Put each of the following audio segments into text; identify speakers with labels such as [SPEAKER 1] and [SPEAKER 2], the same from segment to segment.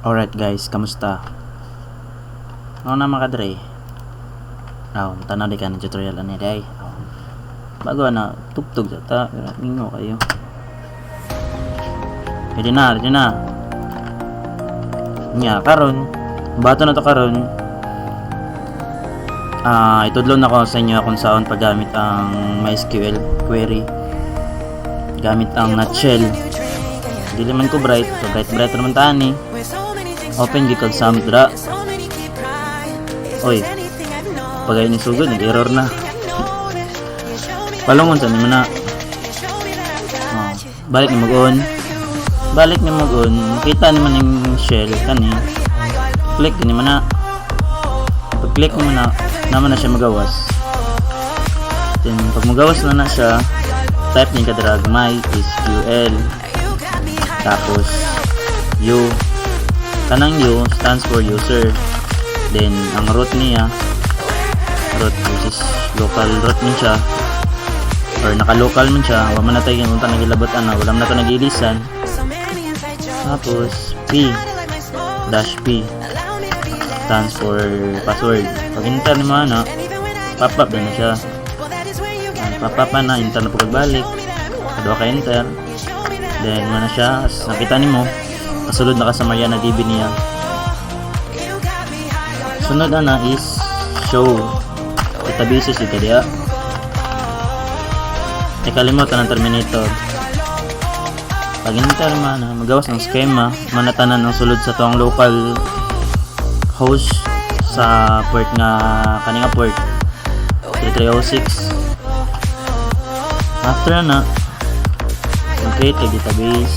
[SPEAKER 1] Alright guys, kamusta? Ano na mga kadre? Aw, tanaw di ka ng tutorial ani day. Aw. Bago na, tugtog sa ta, pero mingo kayo. Ready na, ready na. Nya, karon, bato na to karon. Ah, itudlo na ko sa inyo kung saan paggamit ang MySQL query. Gamit ang nutshell. Dili man ko bright, so bright bright naman taan ni. Open gid kag XAMPP dra. Oy. Pagay ni sugod, nag-error na. Palungon sa nimo na. Oh, balik ni mag-on. Balik ni mag-on, makita naman yung shell kani. Click ni mo na. Pag click mo na, naman na siya magawas. Then pag magawas na na siya, type ni ka drag MySQL. Tapos U, kanang U stands for user. Then ang root niya, root which is local root man siya or naka-local man siya, wa man na tayo unta nagilabot ana, wala man na to nagilisan. Tapos P, dash P stands for password. Pag enter ni mo ana, pop up na siya. Pop up na, enter na po, pagbalik kadua ka enter, then mo na siya. As nakita nimo, kasulod na ka sa Mariana DB niya. Sunod ana is show databases ito diya. Ay, kalimutan ang terminator. Pag enter man, magawas ng schema, manatanan ang sulod sa tuang local host sa port nga kani nga port 3306. After na, create kay database,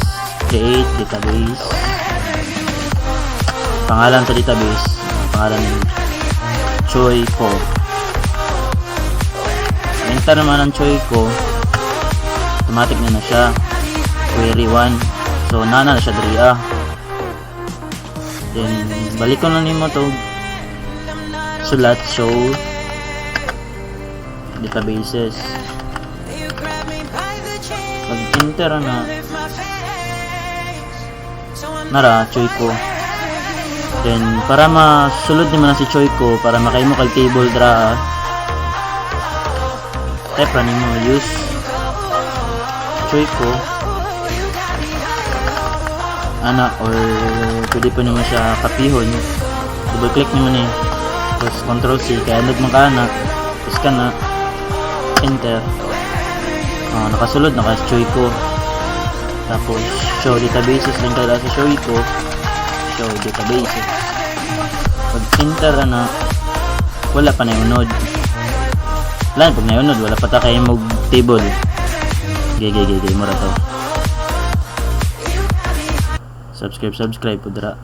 [SPEAKER 1] create database, pangalan sa database, pangalan ni Choi ko. Enter naman ang Choi ko, automatic na na siya query 1, so nana na siya diri ah. Then balik ko na nimo to sulat show databases. Pag enter na, nara Choi ko. Then para masulod nimo na si Choi ko, para makahimo kag table dra, type ra nimo use Choi ko ana, or pwede pa nimo siya kapihon, double click nimo ni, tapos control C kaya anod man ka ana, tapos ka na enter. Ah, nakasulod naka Choi ko. Tapos show databases din kada sa Choi ko, show databases. Pag enter na, wala pa na unod. Wala pag naunod, wala pa ta kay mag table. Gay gay gay gay, mura to. Subscribe, subscribe po dra.